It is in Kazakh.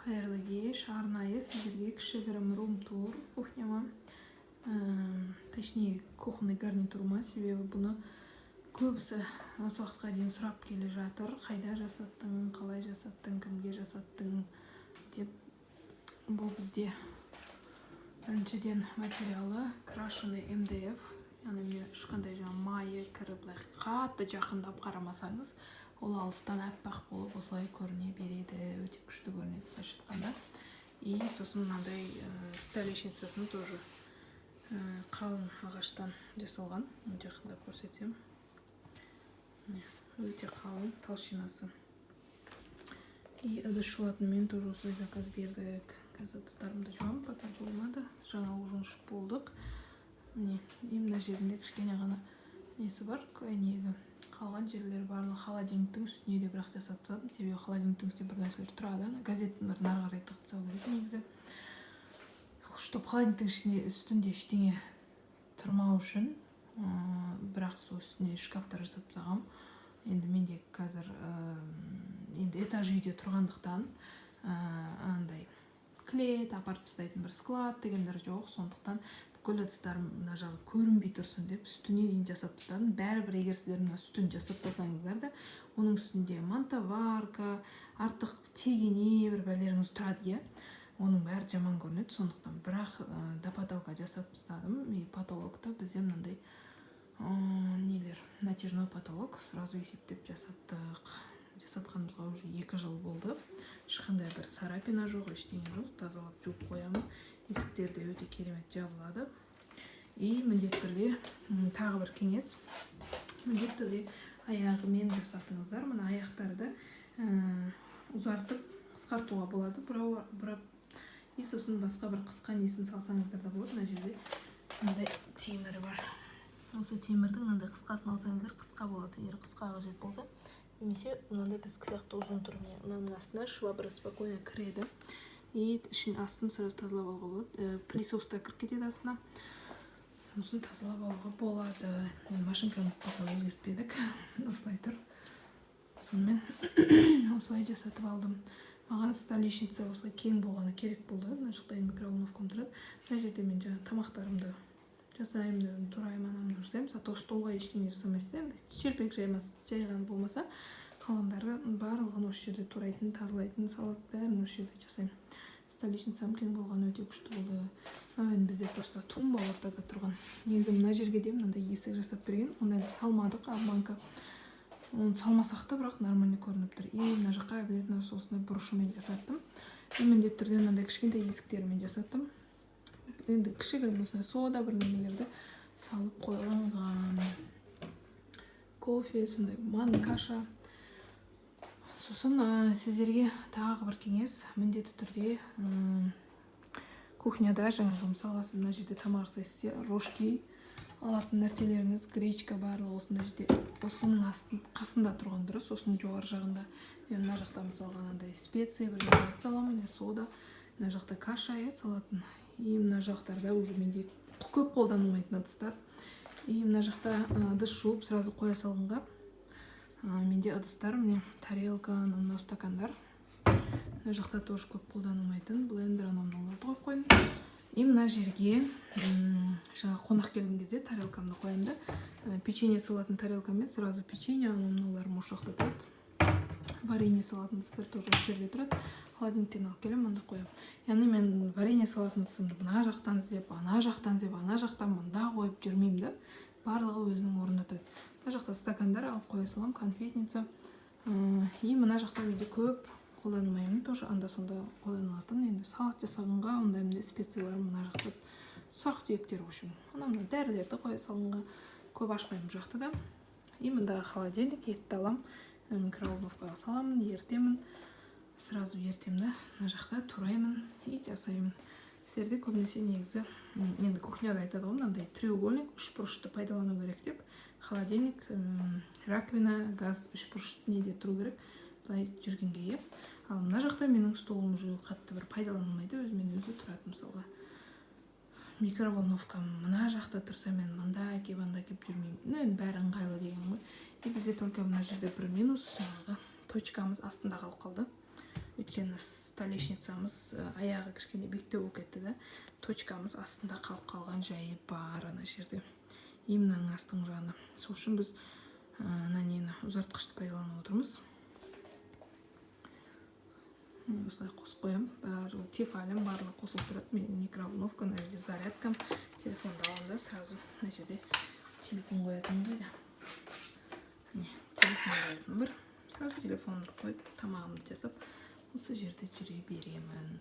Қайырлы кеш! Арнайы сіздерге кішігірім рум-тур кухняма, точнее, кухонный гарнитурыма, себебі бұны көбісі осы уақытқа дейін сұрап келе жатыр: қайда жасаттың, қалай жасаттың, кімге жасаттың деп. Бұл бізде біріншіден материалы крашеный МДФ, яғни міне, ешқандай жаңағы майы кіріп, былай қатты жақындап қарамасаңыз, ол алыстан аппақ болып осылай көріне береді, өте күшті көрінеді былайша айтқанда. И сосын мынандай столешницасын тоже қалың ағаштан жасалған. Жақындап көрсетсем, міне, өте қалың толщинасы. И ыдыс жуатынмен тоже осылай заказ бердік. Қазір ыдыстарымды жуамын, пока жуылмады, жаңа ужин ішіп болдық. Міне, и мына жерінде кішкене ғана несі бар, әйнегі. Қалған жерлері барлығы холодильниктің үстіне де бірақ жасап тастадым, себебі холодильниктің үстінде бір нәрселер тұрады, ана газеттің бірін ары қарай тығып тастау керек негізі, чтоб холодильниктің ішінде, үстінде ештеңе тұрмау үшін. Бірақ сол үстіне шкафтар жасап тастағанмын. Енді менде қазір енді этаж үйде тұрғандықтан, андай клет апарып тастайтын бір склад дегендер жоқ, сондықтан бүкіл ыдыстарым мына жағы көрінбей тұрсын деп үстіне дейін жасап тастадым. Бәрібір, егер сіздер мына үстін жасатпасаңыздар да, оның үстінде мантоварка, артық тегене, бір бәлелеріңіз тұрады, иә, оның бәрі жаман көрінеді. Сондықтан бірақ до потолка жасап тастадым. И потолокта бізде мынандай нелер, натяжной потолок, сразу есептеп жасаттық. Жасатқанымызға уже 2 жыл болды, ешқандай бір царапина жоқ, ештеңе жоқ, тазалап жуып қоямын. Есіктер де өте керемет жабылады. И міндетті түрде тағы бір кеңес: міндетті түрде аяғымен жасатыңыздар. Мына аяқтарды ұзартып, қысқартуға болады, бұрау бұрап, и сосын басқа бір қысқа несін салсаңыздар да болады. Мына жерде мынандай темірі бар, осы темірдің мынандай қысқасын алсаңыздар, қысқа болады, егер қысқа қажет болса, немесе мынандай біздікі сияқты ұзын түрі. Міне, мынаның астына швабра спокойно кіреді и ішін, астын сразу тазалап алуға болады. Пылесос та кіріп кетеді астына, сосын тазалап алуға болады. Енді машинкамызды пока өзгертпедік, осылай тұр. Сонымен осылай жасатып алдым. Маған столешница осылай кең болғаны керек болды. Мына жақта енді микроволновкам тұрады, мына жерде мен жаңағы тамақтарымды жасаймын, тураймын, анау мынау жасаймын. Зато столға ештеңе жасамайсыз да, енді шелпек жаймас жайған болмаса, қалғандары барлығын осы жерде турайтын, тазалайтын, салат, бәрін осы жерде жасаймын. Столешницам кең болғаны өте күшті болды. Мынау енді бізде просто тумба ортада тұрған. Негізі мына жерге де мынандай есік жасап берген, оны енді салмадық, обманка, оны салмасақ та, бірақ нормально көрініп тұр. И мына жаққа обязательно осындай бұрышымен жасаттым. И міндетті түрде мынандай кішкентай есіктермен жасаттым, енді кішігірім осындай сода, бірдеңелерді салып қойғанға, кофе, сондай ман, каша. Сосын сіздерге тағы бір кеңес: міндетті түрде кухняда жаңағы, мысалға, сіз мына жерде тамақ жасайсыз, рожки алатын нәрселеріңіз, гречка, барлығы осындай жерде, осының астын, қасында тұрған дұрыс, осының жоғары жағында. Мен мына жақта, мысалға, мынандай специя, бірдеңелерді саламын, міне, сода, мына жақта каша, иә, салатын. И мына жақтарда уже менде көп қолданылмайтын ыдыстар. И мына жақта ыдыс жуып, сразу қоя салғанға менде ыдыстар, міне, тарелка, анау мынау стакандар. Мына жақта тоже көп қолданылмайтын блендер, анау мынауларды қойып қойдым. И мына жерге жаңағы қонақ келген кезде тарелкамды қоямын да, печенье салатын тарелкамен сразу печенье, анау мынауларым осы жақта тұрады, варенье салатын ыдыстар тоже осы жерде тұрады. Холодильниктен алып келемін, мында қоямын. Яғни мен варенье салатын ыдысымды мына жақтан іздеп, ана жақтан іздеп, ана жақтан мында қойып жүрмеймін да, барлығы өзінің орнында тұрады. Мына жақта стакандар алып қоя саламын, конфетница. И мына жақта менде көп қолданылмаймын, тоже анда санда қолданылатын, енді салат жасағанға, ондай мындай специяларым мына жақта, ұсақ түйектер, в общем, анау мынау дәрілерді қоя салғанға. Көп ашпаймын бұл жақты да. И мындағы холодильник, етті аламын, микроволновкаға саламын, ерітемін, сразу ерітемін да, мына жақта тураймын и жасаймын. Сіздерде көбінесе негізі енді кухняда айтады ғой, мынандай треугольник, үшбұрышты пайдалану керек деп: холодильник, раковина, газ үшбұрышты неде тұру керек былай жүргенге, иә. Ал мына жақта менің столым уже қатты бір пайдаланылмайды, өзімен өзі тұрады. Мысалға, микроволновкам мына жақта тұрса, мен мында әкеліп, анда әкеліп жүрмеймін. Ну, енді бәрі ыңғайлы деген ғой. И бізде только мына жерде бір минус: жаңағы точкамыз астында қалып қалды. Өйткені столешницамыз аяғы кішкене биіктеу болып кетті да, точкамыз астында қалып қалған жайы бар ана жерде, именно астыңғы жағында. Сол үшін біз ана нені, ұзартқышты пайдаланып отырмыз. Міне, осылай қосып қоямын. Барлығы, Тефалім, барлығы қосылып тұрады. Менің микроволновка, мына жерде зарядкам. Телефонды аламын да, сразу мына жерде телефон қоятыным қайда? Міне, телефон қоятыным бар. Сразу телефонымды қойып, тамағымды жасап, осы жерде жүре беремін.